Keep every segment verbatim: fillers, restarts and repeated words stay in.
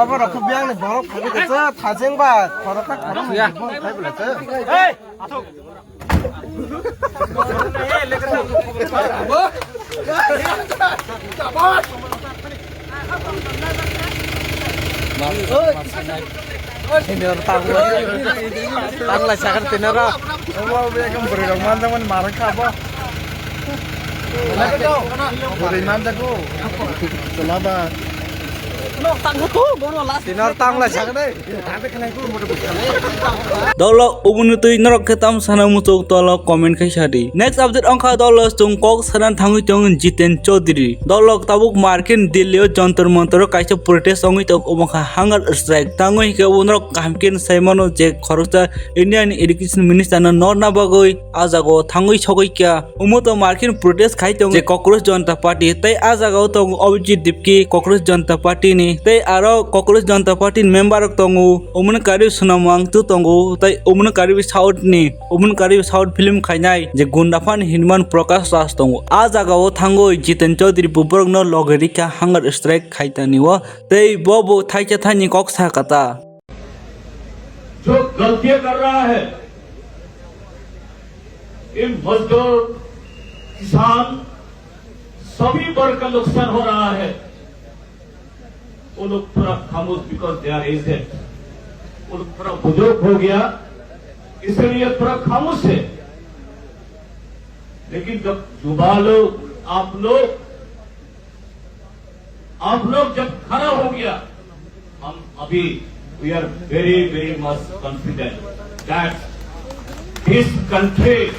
Abo rok khe biyang ni borok phai khe se thajeng ba khorok kha khorok ni bong khai bwlai se. Tini oro tang lai, tang lai sakha tini oro. Obo, obo ekdom bwrwi rok manjakmani manwi kha bo. Bwrwi manjago. Chwla ba. Tini oro tang lai sakha de. Dolo ubunitwi norok khe tam sana muchuk tolo comment khai sadi. Next update ongkha dolo chwng kok sana thangwi tong Jiten Chaudhary. Dolo tabuk markin Delhi o Jantar Mantar o kaisa protest ongwi tong omo kha hunger strike. Tangwi hwnkhe unorok kaham khe saimano je khoroksa Indian Education Minister no norna bagwi a jagao thangwi sogwi kya. Omo to markin protest khai tong je Cockroach Janata Party tei a jagao tong Abhijit Dipki Cockroach Janata Party ni tei aro Cockroach Janata Party ni member rok tongo. Omo ni karwi Sonam Wangchuk tongo tei omo ni karwi South ni, omo ni karwi South film khainai je Gundapha ni hinman Prakash Raj tongo. A jagao thangwi Jiten Chaudhary bo borok no loge rikha hunger strike khai tani o tei bo bo thaisa thaini kok sa kata. जो गलतियां कर रहा है, ये मजदूर, किसान, सभी वर्ग का नुकसान हो रहा है। वो लोग थोड़ा खामोश, because they are aged, वो लोग थोड़ा बुजुर्ग हो गया, इसलिए थोड़ा खामोश है। लेकिन जब युवा लोग, आप लोग आप लोग जब खड़ा हो गया, हम अभी, we are very, very much confident that this country,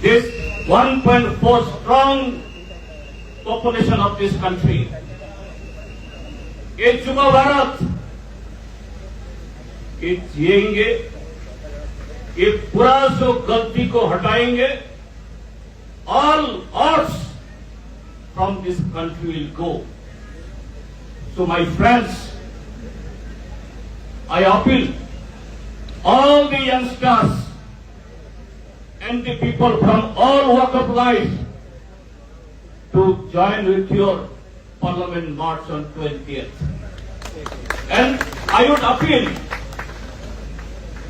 this one point four strong population of this country, ये युवा भारत, ये जिएंगे, ये पूरा जो गलती को हटाएंगे, all odds from this country will go. So, my friends, I appeal all the youngsters and the people from all walk of life to join with your Parliament March on twentieth. And I would appeal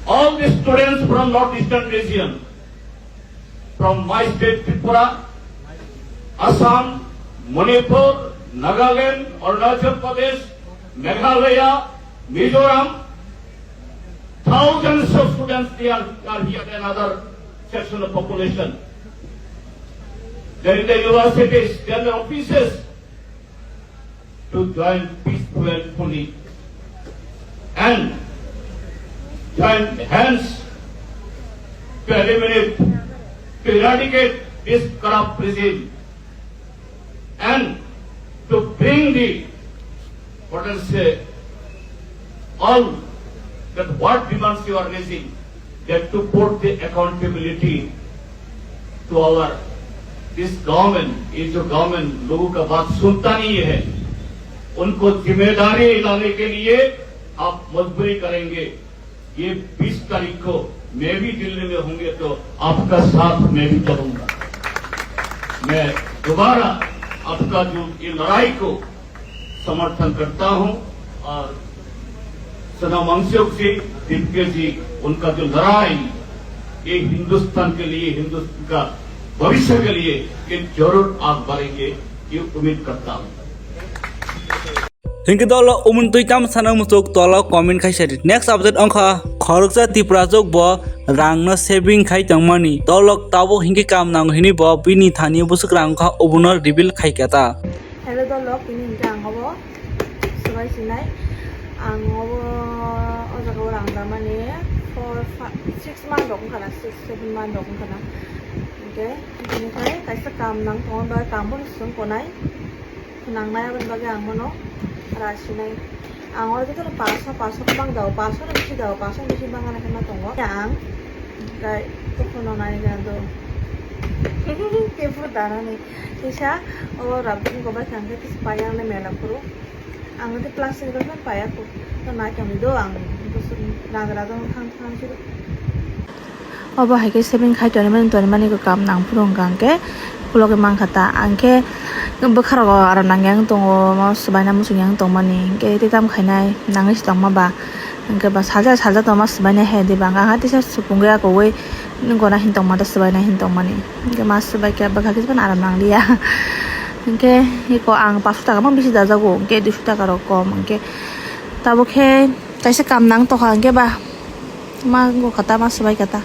all the students from Northeastern region, from my state Tripura, Assam, Manipur, Nagaland, Arunachal Pradesh, Meghalaya, Mizoram, thousands of students, they are, are here and other section of population. There is the universities, there are offices, to join peacefully and join hands to eliminate, to eradicate this corrupt regime and to bring the, what I say, all that what demands you are raising, that to put the accountability to our, this government, ये जो गवर्नमेंट लोगों का बात सुनता नहीं है, उनको जिम्मेदारी लाने के लिए आप मजबूरी करेंगे। ये बीस तारीख को मैं भी दिल्ली में होंगे तो आपका साथ मैं भी चलूंगा। मैं दोबारा आपका जो ये लड़ाई को समर्थन करता हूं। और सना मंगसियोक जी, दीपके जी, उनका जो लड़ाई, ये हिंदुस्तान के लिए, हिंदुस्तान का भविष्य के लिए कि जरूर आग बढ़ेंगे, ये उम्मीद करता हूँ। Hinkhe dolo umuni twi tamo sana muchuk tolo comment khai sadi. Next update wngkha khoroksa Tiprajwk bo rangno saving khai tongmani. Dolok tabuk hinkhe kam nango hinwi bo bini thani bwswk rang wngkha obono reveal khai kha ta. Hello dolok, tini hinkhe ang obo swbai sinai. Ang obo o jaga o rang damani four, five, six month rok wngkha na, six, seven month rok wngkha na. Hinkhe tini khai kaisa kam nang tongo, bai kam bono swng konai. Nangnai aboni bagwi ang bono ra sinai. Ang oro jotono paso, paso kwbang dao, paso ni bisi dao, paso ni bisi bangana khe ma tongo. Ang kai tokhono nai ga do. Khe phuru danani. Kisa o rabdini go bai kha khe kisa payang le mela phuru. Ang de plastic rok no paya kho. To nai tongni do ang. Nagra do thang thang si do. Obo hai khe saving khai tonwi mani, tonwi mani khe kam nang phuru hwnkha hwnkhe khulogwi mankha ta. Ang khe bwkha rogo aram nangya wng tongo, omo swbaina muchungya wng tongmani, hwnkhe tei tamo khainai nangwi se tongma ba, hwnkhe ba salsa salsa tongma swbaina he diba, ang ha teisa supungwi akowi gona hin tongma da swbaina hin tongmani, hwnkhe ma swbaikha bwkha khe aram nangliya. Hwnkhe eko ang paso taka ma bisi dajago, hwnkhe duiso taka rok kom, hwnkhe tabuk khe kaisa kam nang tongkha, hwnkhe ba. Ma wngkha ta, ma swbai kha ta.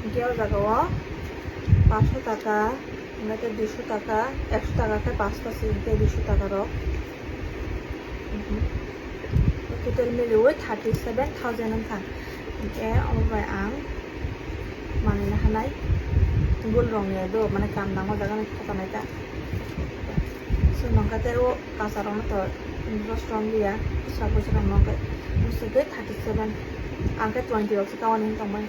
Hwnkhe o jaga o paso taka, hwnkhe tei duiso taka, ekso taka khe pasta se, hwnkhe duiso taka rok. Total miliwi thirty seven thousand wngkha. Hwnkhe omo bai ang manwi nahanai bul rok ni do, mane kam nang o jaga ni photo nai ta. So nongkha tei o kasa rok no to restaurant liya, bwswk bwswk rok nongkha bwswk tei thirty seven, ang khe twenty rok se kawani tongmani.